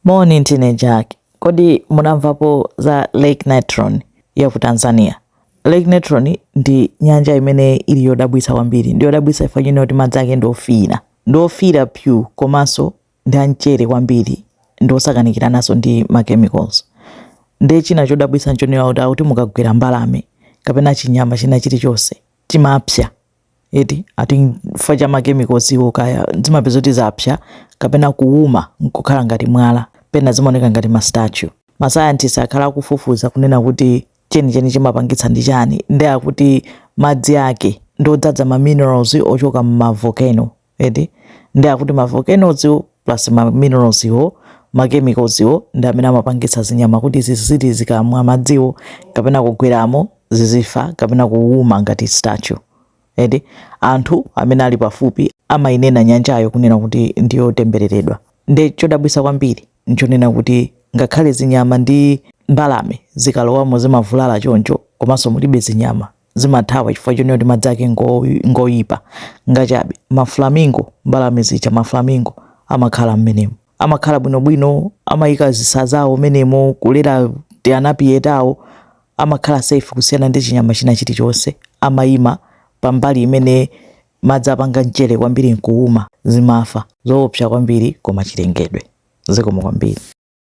Moni, ndine Jack. Kodi munamvapo za Lake Natron ya ku Tanzania? Lake Natron ndi nyanja imene ili yodabwitsa kwambiri. Ndi yodabwitsa chifukwa chonena kuti madzi ake ndi ofiira. Ndi ofiira pyu komanso ndi amchere kwambiri, ndi osakanikirananso ndi ma chemicals. Ndiye china chodabwitsa nchonena kuti akuti mukagwera mbalame kapena chinyama china chilichonse chimapsa eti, ati chifukwa cha ma chemicals iwo kaya zimapeza kuti zapsa kapena kuuma nkukhala ngati mwala, pena zimaoneka ngati ma statue. Ma scientists akhala akufufuza kunena kuti chenicheni chimapangitsa ndi chani, ndi akuti madzi ake ndi odzadza ma minerals ochoka mma volcano eti, ndi akuti ma volcanoes wo plus ma minerals wo, ma chemicals wo ndi amene amapangitsa zinyama kuti ziziti zikamwa madziwo kapena kugweramo zizifa kapena kuuma ngati statue eti. Anthu amene ali pafupi amayinena nyanjayo kunena kuti ndiyotembereredwa. Ndi chodabwitsa kwambiri nchonena kuti ngakhale zinyama ndi mbalame zikalowamo zimavulala choncho, komanso mulibe zinyama zimathawa chifukwa chonena kuti madzi ake ngoyipa ngachabe. Ma flamingo, mbalame zija, ma flamingo amakhala mmenemo, amakhala bwinobwino, amayika zisa zawo menemo kulera tianapiye tawo, amakhala safe kusiyana ndi chinyama china chilichonse. Amayima pambali imene madzi apanga mchere kwambiri nkuuma, zimafa. Zoopsa kwambiri, koma chilengedwe. Zikomo kwambiri.